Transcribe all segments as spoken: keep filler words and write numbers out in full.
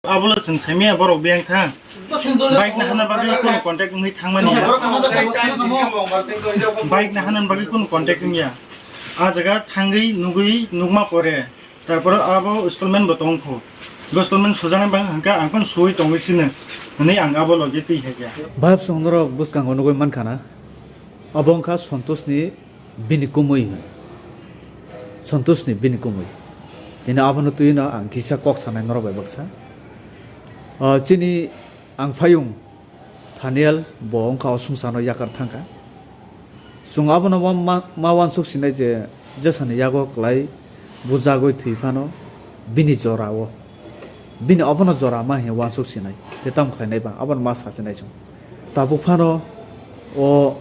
Abola chwng saimaya borok biyang thang. Bike na hana bagwi kono contact wngwi thangmani ya. Bike na hana bagwi kono contact wngya. A jaga thangwi nugwi nukma pore. Tarpor abo installment bo tongkho. Installment sujana bang hangka ang kon sui tongwi sino. Hwnwi ang abo logi twi hai ya. Bab song norok bwskango nugwi mankha na. Abo wngkha Santosh ni bini kumui. Santosh ni bini kumui. Tini abono twi no ang kisa kok sanai norok bai baksa. Ah, chini ang phayung Thaniel bo wngkha o sungsano yakar thangkha. Chwng abono ma, ma, ma uansuk sinai je jesani yago kwlai bujagwi thwi phano bini jorao, bini obono jora ma hiya uansuk sinai, tei tamo khlainai ba abono ma sa sinai chwng. Tabuk phano o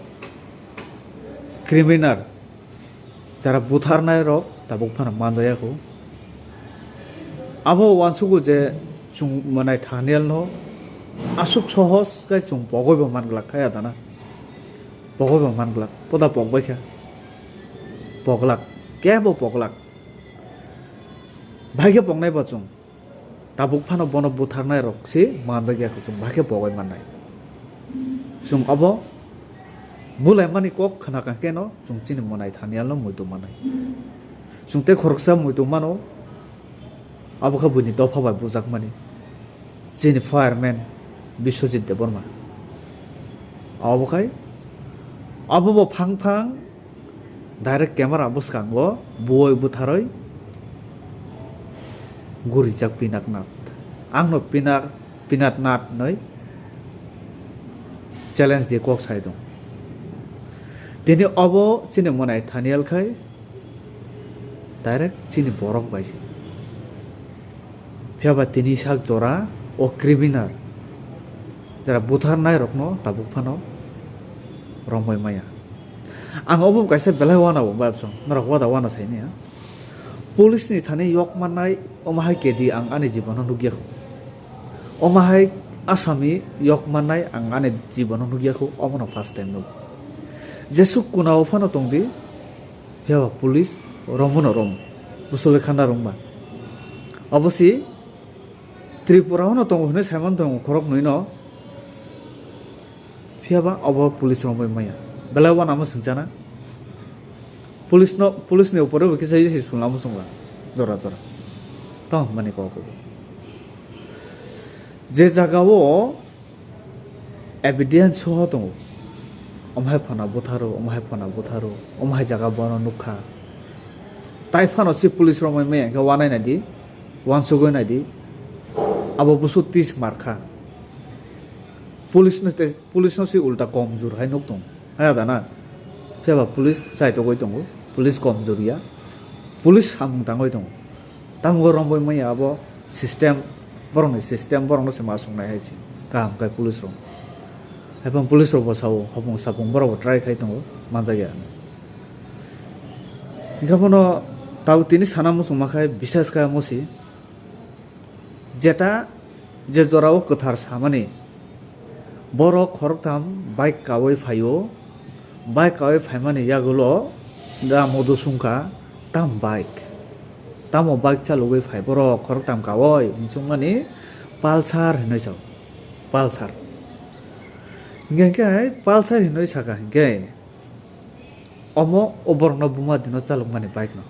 criminal jara butharnai rok tabuk phano manjaya kho. Abo uansugo je chwng mwnai Thaniel no aswk sohos khe chwng pogwi bo man glak kha ya dana. Pogwi bo man glak. Poda pok bai kha. Poglak. Kebo poglak. Bai khe poknai bo chwng. Tabuk phano bono butharnai rok se manjak ya kho chwng bai khe pogwi mannai. Chwng abo bulaimani kok khna kha khe no chwng chini mwnai Thanial no muitu mannai. Chwng tei khoroksa muitu mano, abo khe buini dopha bai bujakmani. Chini fireman Biswajit Debbarma. Abo khai abo bo phang phang direct camera bwskango buoi butharwi gurijak Pinaknath. Angno Pinak, Pinaknath hinwi challenge di kok sai tong. Tini obo chini mwnai Thanial khai direct chini borok bai se. Phiya ba tini sak jora o criminal jara butharnai rokno tabuk phano romwi maya. Ang obo kaisa belai wana bo babsong norok wada wana saimaya. Police ni thani yok mannai omo hai kedi ang ani jibono nukya kho. Omo hai asami yok mannai ang ani jibono nukya kho, omono first time nuk. Jesuk kuna o phano tongdi, phiya ba police romno rom, bwswlwi khanda rwngba. Obo si Tripura o no tongo hinwi saiman tongo khorok nwi no. Phiya ba obo police romwi maya. Belai wanama swngchana. Police no, police ni upore bo kisa isi sulamo sungla. Jora jora. Tamo hwnmani kok obo. Je jaga o evidence soho tongo. Omo hai phano butharo, omo hai phano butharo, omo hai jaga bono nukha. Tai phano si police romwi maya khe wanai nai di, wansugwi nai di. Abo busu tis markha. Police no tei, police no se ulta komjor hai nuk tong. Haya da na? Phiya ba police chaitogwi tongo. Police komjor ya. Police samung tangwi tongo. Tamo romwi manya abo system, borokni system, borokno se ma songnai hai se. Kaham khe police rok. Hai phano police rok bo sao, hopung sapung borok bo try khai tongo, manjak ya. Hingkhe bono tabuk tini sana muchungma khai bisas kha mosi. Jeta je jorao kwthar samani, borok khoroktham bike kaui phaio, bike kaui phaimani yagulo da modo sungkha tam bike, tamo bike chalogwi phai borok khoroktham kaui hinwi chukmani Pulsar hinwi sao, Pulsar. Hinkhe khe Pulsar hinwi saka hinkhe, omo o borokno buma dino chalokmani bike no.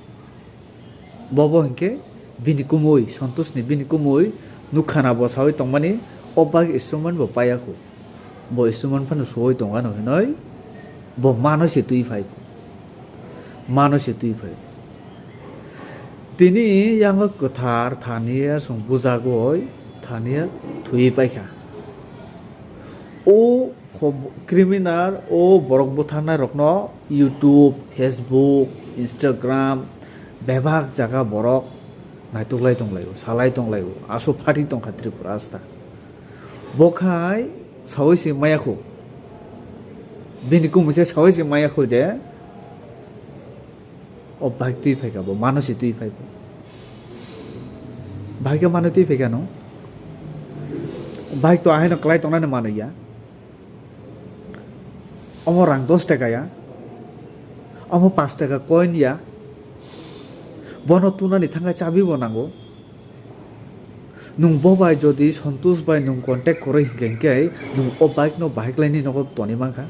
Bobo hinkhe bini kumui, Santosh ni bini kumui nukha na bo saui tongmani, o bike instrument bo paiya kho. Bo instrument phano suoi tongano hinoi bo mano se twi phai. Mano se twi phai. Tini yango kwthar thani song bujagoi thani thwi paikha. O Hob-, criminal o borok butharnai rokno YouTube, Facebook, Instagram bebak jaga borok naituklai tonglaio, salai tonglaio, aswk phatwi tongkha Tripura asta. Bo khai saui se maya khu, bini kumui khe saui se maya khu je, O bike twi phaikha bo, mano se twi phaikha. Bike o mano twi phaikha no. Bike to ahaino kwlai tongnani mano ya. Omo rang dos taka ya. Omo pash taka coin ya. Bono tunani thangkha chabi bo nango. Nwng bo bai jodi Santosh bai nwng contact kwrwi hinkhe, hinkhe nwng o bike no bahai khlaini nogo toni mankha.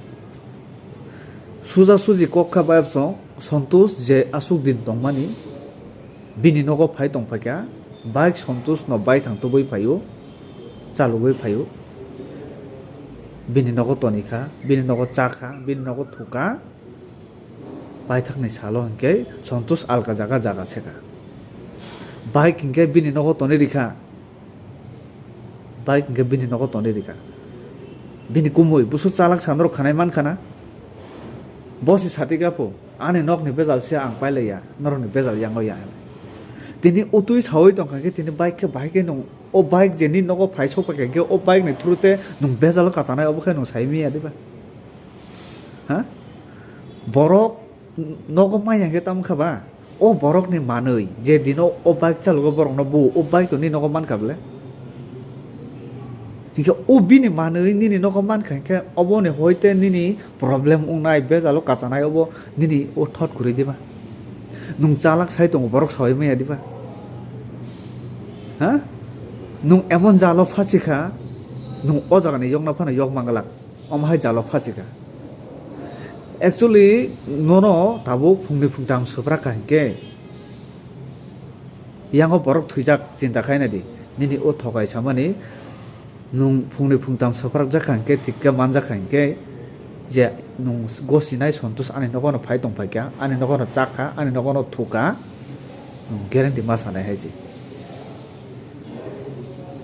Suja suji kok kha bayapsong, Santosh je aswk din tongmani, bini nogo phai tongphaikha, bike Santosh no bai thang tubui phaio, chalugwi phaio, bini nogo tonikha, bini nogo chakha, bini nogo thukha. Paithakni salo hinkhe Santosh alka jaga jaga sekha. Bike hinkhe bini nogo toni rikha. Bike hinkhe bini nogo toni rikha. Bini kumui busu chalak sa norok khanai mankha na. Bo se sati kha pho, ani nokni bejal se ang pailaiya, norokni bejal yango ya. Tini utui saui tongkha khe tini bike khe bahai khe nwng o bike je nini nogo phai sokphaikha hinkhe o bike ni through te nwng bejalo kachanai obo khe nwng sai manya diba? Ha? Borok nogo manya khe tamo kha ba? O borokni manwi je dino o bike chalogo borokno bu o bike to nini nogo mankha bole? Hinkhe o bini manwi nini nogo mankha hinkhe oboni hoite nini problem wngnai, bejalo kachanai obo nini o thot kwrwi diba? Nwng chalak sai tongo borok saui manya diba? Ha? Nwng emon jalo phasikha, nwng o jagani yokna phano yok manglak. Omo hai jalo phasikha. Actually, nono tabuk phungni phungtam swprak kha hinkhe, yango borok thwijak chinta khaina di. Nini o thokai samani nwng phungni phungtam swprakjak kha hinkhe, tikka manjak kha hinkhe, je nwng gosinai Santosh ani nogono phai tongphaikha, ani nogono chakha, ani nogono thukha, nwng guarantee ma sanai hai se.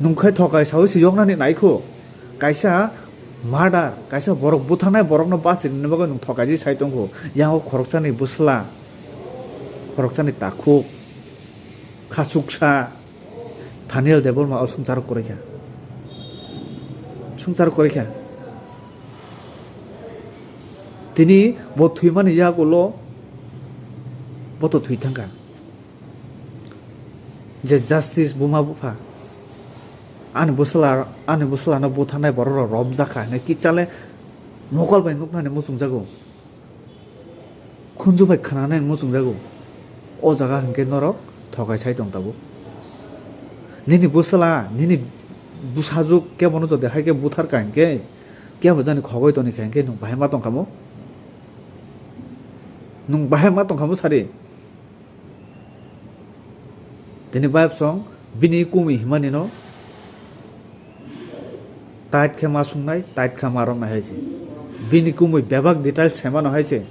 Nwng khai thokai saui se yoknani naikho. Kaisa murder, kaisa borok butharnai borokno bachirina bagwi nwng thokaijwi sai tongkho. Yango khoroksani bwsla, khoroksani takhuk, khachuksa, Thaniel Debbarma o swngcharo kwrwi kha. Swngcharo kwrwi kha. Tini bo thwimani yagulo bo to thwi thangkha. Je justice buma bupha, ani bwsla, ani bwslano butharnai borok rok romjak kha hinwi kichale mokol bai nuknani muchungjago, khunju bai khnanani muchungjago. O jaga hinkhe norok thokai sai tong tabuk. Nini bwsla, nini bwsajwk kebono jodi hai khe butharkha hinkhe, kebo jani khogoi toni kha hinkhe nwng bahai ma tongkhamo? Nwng bahai ma tongkhamo sadi? Tini bayapsong bini kumui himani no tight khe ma sungnai, tight khe ma roknai hai se. Bini kumui bebak detail saimano hai se.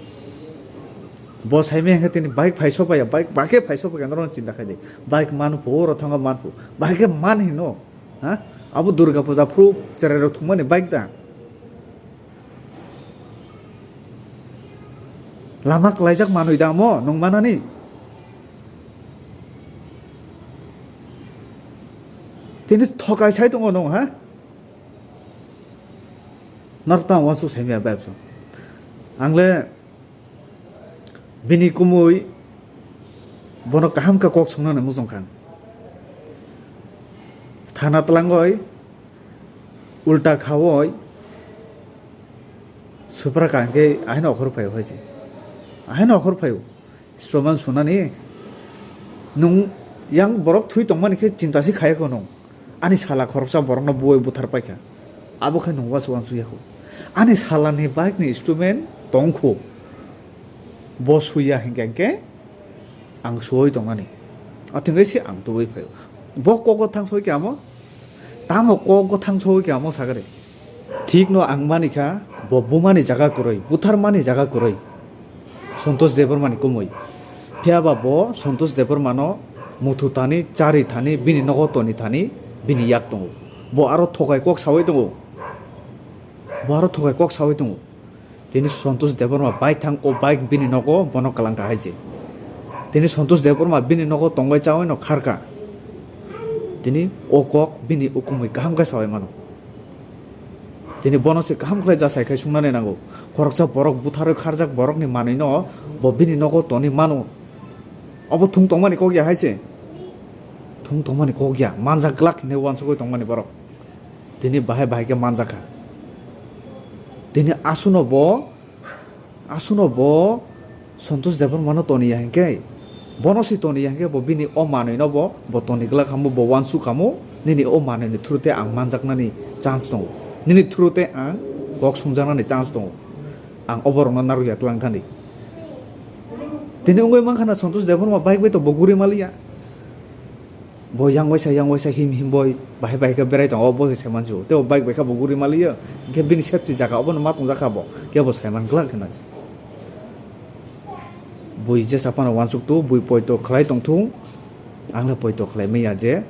Bo saimai hwnkhe tini bike phai sopaiya, bike bahai khe phai sopaiya norokno chinta khai di. Bike manphu, oro thango manphu. Bahai khe man hino. Ha? Abo Durga puja phuru cherai rok thwngmani bike da? Lama kwlaijak manwi da amo nwng manani? Tini thokai sai tongo nwng, ha? Norok tamo uansuk saimaya bai bwswk. Ang le bini kumui bono kaham khe kok swngnani muchungkha. Thana twlangwi ulta khaui swprak kha hinkhe ahaino okhor phaio hai se. Ahaino okhor phaio. Sroman sunani nwng yang borok thwi tongmani khe chinta se khaya kho nwng. Ani sala khoroksa borokno buwi buthar paikha. Abo khe nwng uansuk uansuk ya kho. Ani salani bike ni instrument tong kho. Bo suya hinkhe hinkhe ang suwi tongmani. Athwngwi se ang tubui phaio. Bo kogo thang soi khe amo. Tamo kok gothang sogwi khe amo sagari. Thikno ang manikha, bo bumani jaga kwrwi, butharmani jaga kwrwi. Santosh Debbarmani kumui. Phiyaba bo Santosh Debbarmano muthu thani, chari thani, bini nogo toni thani, bini yak tongo. Bo aro thokai kok sawi tongo. Bo aro thokai kok sawi tongo. Tini Santosh Debbarma bai thang o bike bini nogo bono kwlangkha hai se. Tini Santosh Debbarma bini nogo tongbai chawi no kharkha. Tini o kok bini ukumui kaham khe sawi mano. Tini bono se kaham khlai jasai khai sungnani nango. Khoroksa borok butharwi kharjak borokni manwino bo bini nogo toni mano. Obo thung tongmani kok ya hai se. Thung tongmani kok ya, manjak glak hinwi uansugwi tongmani borok. Tini bahai bahai khe manjakha. Tini asuno bo, asuno bo Santosh Debbarmano toniya hinkhe, bono se toniya hinkhe bo bini o manwino bo, bo toni glak kamo, bo uansuk kamo, Nini o manwini through tei ang manjaknani chance tongo. Nini through tei ang kok sungjaknani chance tongo. Ang o borokno narwkya twlang thani. Tini wngwi mankha na Santosh Debbarma bike bai to bo guri maliya. Bo yang waisa, yang waisa, him him boi bahai bahai khe berai tongo, bo se sai mansi o. Tei bo bike bai khe bo guri maliya. Hingkhe bini safety jaga obono ma tongjak kha bo. Khe bo sai man glak hinwi. Bui jesa phano uansuk tu, bui poito khlai tong thung. Ang le poito khlai maya je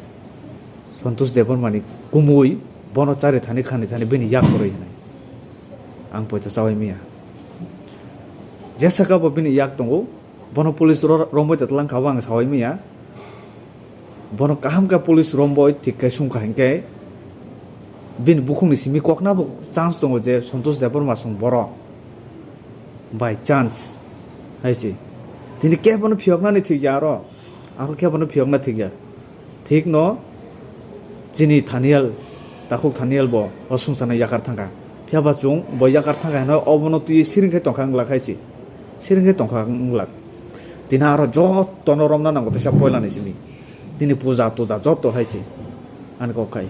Santosh Debbarma ni kumui bono chari thani khani thani bini yak kwrwi hinwi. Ang poito chawai maya. Jesa kha bo bini yak tongo. Bono police ro-, romwi tatlang kha bo ang sawai maya. Bono kaham khe police romwi thik khe sung kha hinkhe bini bukhukni simi kokna bo chance tongo je Santosh Debbarma song borok. By chance hai se. Tini kebono phiyoknani thik ya aro. Aro kebono phiyokna thik ya. Thik no chini Thaniel, takhuk Thaniel bo o sungsano yakar thangkha. Phiya ba chwng bo yakar thangkha hino obono twi siring khe tongkha wngla khai se. Siring khe tongkha wngla. Tini aro jotono romna nango teisa poilani simi. Tini puja tuja joto hai se. Ani kok khai.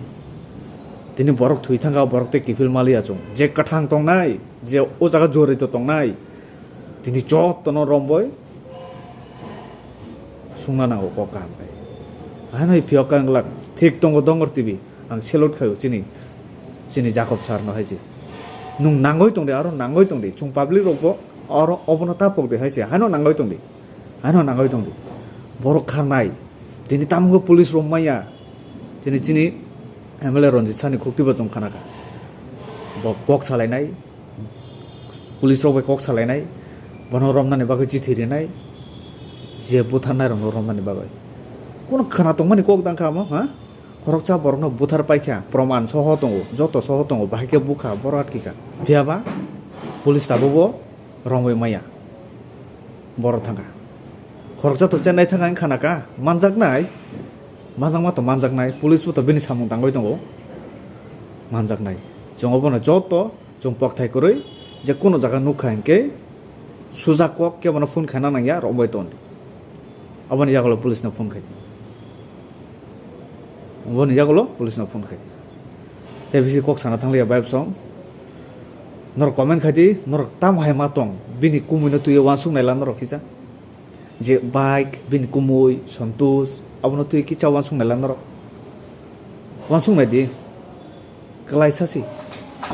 Tini borok thwi thangkha, borok tei kiphil maliya chwng. Je kwthang tongnai, je o jaga jorito tongnai. Tini jotono romboi sungna nango kok kaham khai. Haino phiyok kang glak thik tongo Dongor T V. Ang salute khaio chini, chini Jacob sir no hai se. Nung nangoi tong di, aro nangoi tong di. Chwng public rok bo oro obono ta pok di hai se. Haino nangoi tong di. Haino nangoi tong di. Borok kharnai. Tini tamo khe police rok maya. Tini chini M L A Ranjit sani khukti bo chwng khana kha. Bo kok salainai. Police rok bai kok salainai, bono romnani bagwi chithi rinai, je butharnai rokno romnani bagwi. Kono khana tongmani kok dang kha omo, ha? Khoroksa borokno buthar paikha, proman soho tongo, joto soho tongo, bahai khe bukha, borok atkikha. Phiya ba police tabukbo romwi maya. Borok thangkha. Khoroksa to chennai thangkha wngkha na kha, manjaknai, manjakma to manjaknai, police bo to bini samung tangwi tongo, manjaknai. Chwng obono joto Chwng pokthai kwrwi je kono jaga nukha hinkhe sujak kok kebono phone khaina nangya, rombai ton di. Aboni yagulo police no phone khai di. Aboni yagulo police no phone khai di. Tei bisi kok sana thangliya bai bwsong. Norok comment khai di, norok tamo hai ma tong, bini kumui no twiwi uansuk naila norok kisa. Je bike, bini kumui, Santosh, abono twiwi kisa uansuk naila norok. Uansuk nai di. Kwlaisa se.